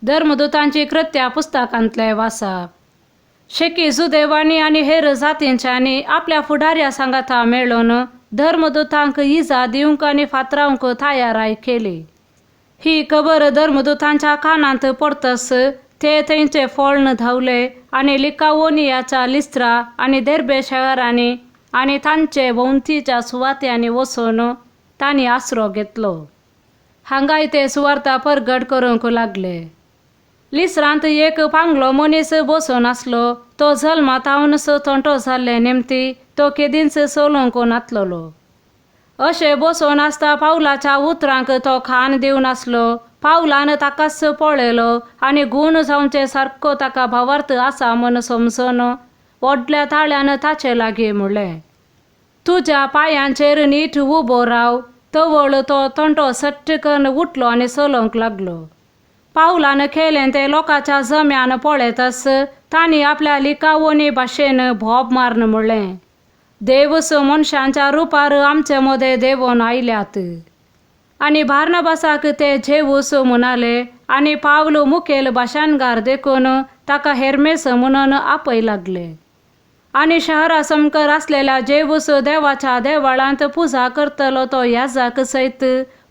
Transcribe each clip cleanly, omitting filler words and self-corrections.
धर्मदुतांची कृत्या पुस्तकांतलें वाचप. शेकी जुदेवांनी आनी हेर जातींच्यांनी आपल्या फुडाऱ्या सांगाता मेळून धर्मदुतांक इजा दिवंक आनी फातरावंक तयाराय केली. ही खबर धर्मदुतांच्या कानांत पडतस ते थंयचे फळण धांवले आनी लिकावोनियाच्या लिस्त्रा आनी देर्बे शहरांनी आनी तांचे भोंवतीच्या सुवात्यांनी वचून तांणी आसरो घेतलो. हांगाय ते सुवार्ता परगट करूंक लागले. लिस्रांत एक पांगलो मनीस बसून आसलो. तो जल्मा थावनच थोंटो जाल्ले निमती तो केदींच चलूंक नातलेलो. अशें बसून आसता पावलाच्या उतरांक तो खान दिवन आसलो. पावलान ताकाच पळयलो आनी गूण जावचे सारको ताका भावार्थ आसा म्हूण समजून व्हडल्या ताळ्यान ताचे लागीं म्हणलें, तुज्या पांयांचेर नीट उबो राव. तवळ तो तंटो सट्ट करून उठलो आनी चलोवंक लागलो. पावलान केलें तें लोकांच्या जम्यान पळयतच तांणी आपल्या लिकावोनी भाशेन भोब मारून म्हणलें, देवूच मनशांच्या रुपार आमचे मदें देंवोन आयल्यात. आनी बार्नाबासाक ते जेवूस म्हणाले आनी पावल मुखेल भाशाणगार देखून ताका हेर्मेस म्हणून आपय लागले. आनी शहरा समकर आसलेल्या जेवूस देवाच्या देवळांत पुजा करतलो तो याजाक सयत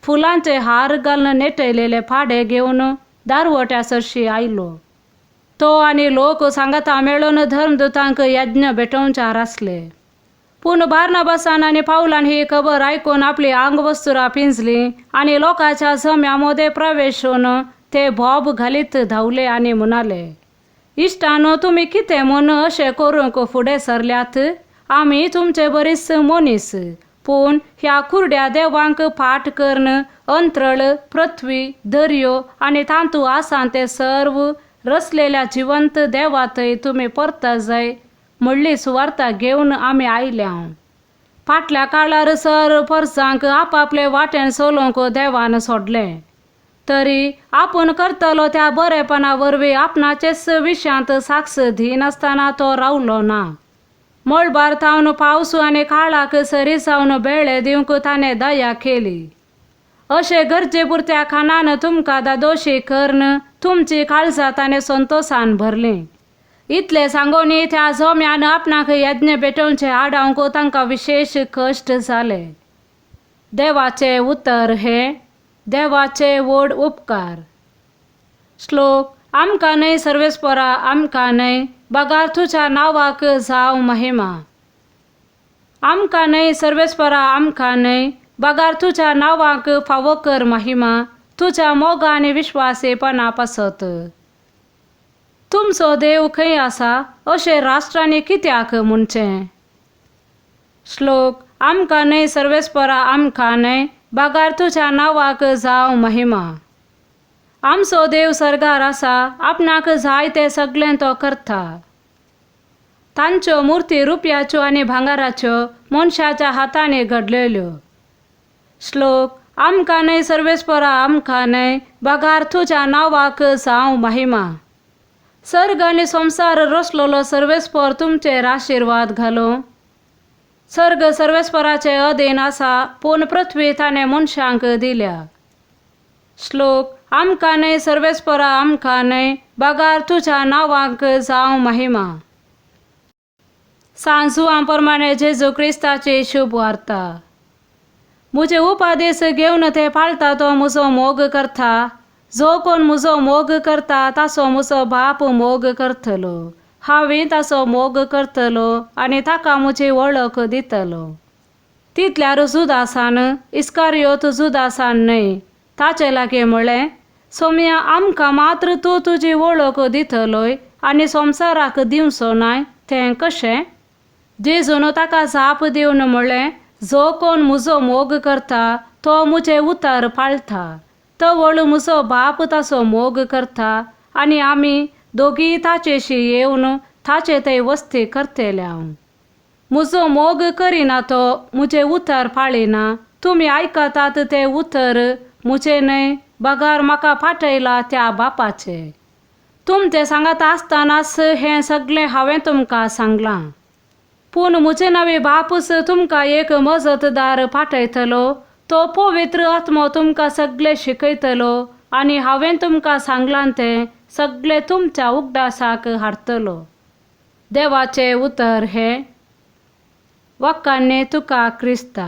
फुलांचे हार घालून नेटयलेले पाडे घेवन दारवट्या सरशी आयलो. तो आनी लोक सांगाता मेळून धर्मदुतांक यज्ञ भेटोवच्यार आसले. पूण बार्नाबासान आनी पावलान ही खबर आयकून आपली आंगवस्तुरां पिंजली आनी लोकांच्या जम्या मदें प्रवेश होवन ते बोब घालीत धांवले आनी म्हणाले, इश्टानो, तुमी कितें म्हूण अशें करूंक फुडें सरल्यात? आमी तुमचे बरीच मनीस. पूण ह्या कुर्ड्या देवांक फाट करून अंत्रळ, पृथ्वी, दर्यो आनी तांतू आसा ते सर्व रचलेल्या जिवंत देवा थंय तुमी परत जाय म्हणली सुवार्ता घेवन आमी आयल्या. फाटल्या काळार सर परसांक आपापले वाटेन चलोवंक देवान सोडलें, तरी आपूण करतलो त्या बरेपणा वरवीं आपणाचेच विशयांत साक्ष दिनासतना तो रावलो ना. मळबार थावन पावस आनी काळाक सरी जावन बेळे दिवंक ताणें दया केली. अशें गरजे पुरत्या खाणान तुमकां दादोशी करून तुमची काळजां ताणें संतोसान भरलीं. इतलें सांगोनी त्या जोम्यान आपणाक यज्ञ भेटोवचें आडावंक तांकां विशेश कश्ट जाले. देवाचें उतर हें देवाचे व्हड उपकार. श्लोक. आमकां न्हय सर्वेस्परा, आमकां न्हय, बगार तुज्या नांवाक जावं महिमा. आमकां न्हय सर्वेस्परा, आमकां न्हय, बगार तुज्या नांवाक फावो कर महिमा, तुज्या मोगा आनी विश्वासेपणा पासत. तुमचो देव खंय आसा अशें राष्ट्रांनी कित्याक म्हणचें? श्लोक. आमकां न्हय सर्वेस्परा, आमकां न्हय, बगार तुज्या नांवाक जावं महिमा. आमचो देव सर्गार आसा, आपणाक जाय तें सगळें तो करता. तांच्यो मुर्ती रुपयाच्यो आनी भांगराच्यो, मनशाच्या हातांनी घडलेल्यो. श्लोक. आमकां न्हय सर्वेस्परा, आमकां न्हय, बगार तुज्या नांवाक जावं महिमा. सर्ग आनी संवसार रचलेलो सर्वेस्पर तुमचेर आशिर्वाद घालूं. सर्ग सर्वेस्पराचे अधीन आसा, पूण पृथ्वी ताणें मनशांक दिल्या. श्लोक. आमकां न्हय सर्वेस्परा, आमकां न्हय, बगार तुज्या नांवाक जावं महिमा. सांजुआ प्रमाणे जेजू क्रिस्ताची शुभ वार्ता. म्हजे उपादेश घेवन ते पाळटा तो म्हजो मोग करता. जो कोण म्हजो मोग करता ताचो म्हजो बाप मोग करतलो. हांवें ताचो मोग करतलो आनी ताका म्हजी वळख दितलो. तितल्यार जुदासान, इस्कारियोत जुदासान न्हय, ताचे लागीं म्हळें, सोमया, आमकां मात्र तूं तुजी वळख दितलोय आनी संवसाराक दिवचो नाय तें कशें? जेजून ताका जाप दिवन म्हळें, जो कोण म्हजो मोग करता तो म्हजें उतर पाळटा. तवळ म्हजो बाप ताचो मोग करता आनी आमी दोगीय ताचेशी येवन ताचे थंय वस्ती करतले. हांव म्हजो मोग करिना तो म्हजें उतर पाळिना. तुमी आयकतात तें उतर म्हजें न्हय, बगार म्हाका पाठयला त्या बापाचें. तुमचें सांगात आसतनाच हें सगळें हांवें तुमकां सांगलां. पूण म्हजे नवे बापूच तुमकां एक मजतदार पाठयतलो. तो पवित्र आत्मो तुमकां सगळें शिकयतलो. आनी हांवें तुमकां सांगलां तें सगळें तुमच्या उगडासाक हाडटलो. देवाचें उतर हें. वक्कांनी तुका क्रिस्ता.